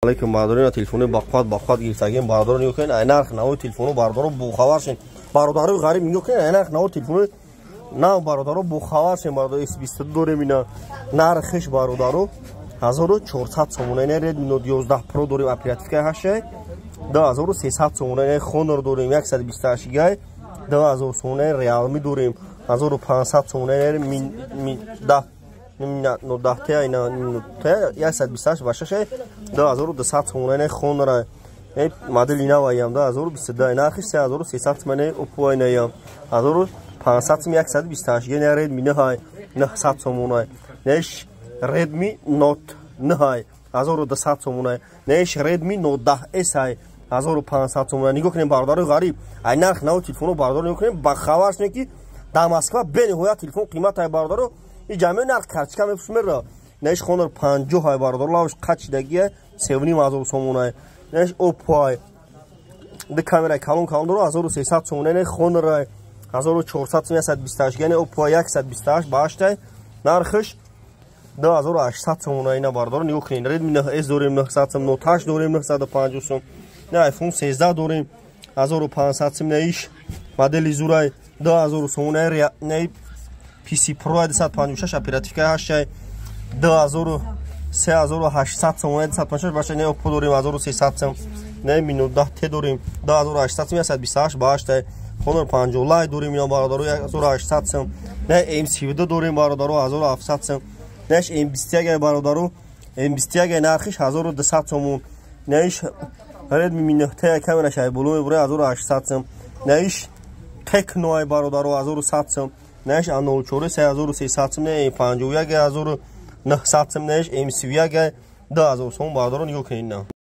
Алейкум, бародарон, телефони бақувват, бақувват гирифтагим, бародарон, нигоҳ кунед, ай нарх нави телефону, бародарон, бохабар шен. Бародарои ғариб, нигоҳ кунед, ай нарх нави телефони нав, бародаро, бохабар шен, бародаро. S22 дорем, ина нархиш, бародаро, 1400 сомона. Ина Redmi Note 11 Pro дорем, оперативкаи 8, 2300 сомона. Ина Honor дорем, 128 гигай, 2000 сомона. Realme дорем, 1500 сомона. Ина Mi 10 9 ина 128 ба 6, 2200 сомона. Ина Honor модели наваям, 2022, нархиш 3300 сомона. Oppo инаям 1500 сом, 128 гигай. Redmi 9, 900 сомона. Неш Redmi Note 9, 1200 сомона. Неш Redmi Note 10S, 1500 сомона. Нигоҳ кунем, бародарои ғариб, ай нарх нави телефоно, бародаро, нигоҳ кунем, ба хабар шунем, ки дар Москва бениҳоят телефон қимат ай, бародаро. И ҷамъи нарх карточка мефурӯшмера. Неш Honor 50 ай, бародаро, лавш қачидагия, 3500 сомона. Неш Oppo ай, ду камераи калон калон доро, 1300 сомона. Не Honor ай, 1400 сом, 128 гани. Oppo 128 ба 8 ай, нархиш 2800 сомона. Ина, бародаро, нигоҳ кунед, Redmi 9S дорем, 900 сом, Note 8 дорем, 950 сом. Не iPhone 13 дорем, 1500 сом. Не иш модели зурай, 2000 сомона. Не PC Pro 256, оперативка 8, 2000 3800 сомона, 256 баша. Не Oppo дорем, 1300 сом. Не Mi Note 10T дорем, 2800 сом, 128 ба 8. Honor 50 Lite дорем, ина, бародаро, 1800 сом. Не M32 дорем, бародаро, 1700 сом. Неш M21, бародаро, M21 нархиш 1200 сомон. Неш Redmi Mi 9T, камераш ай боло мебура, 1800 сом. Неш Tecno ай, бародаро, 1100 сом. Неш A04, 3300 сом. Не M51, 1900 сом. Неш M31, 2000 сом, бародаро, нигоҳ кунед.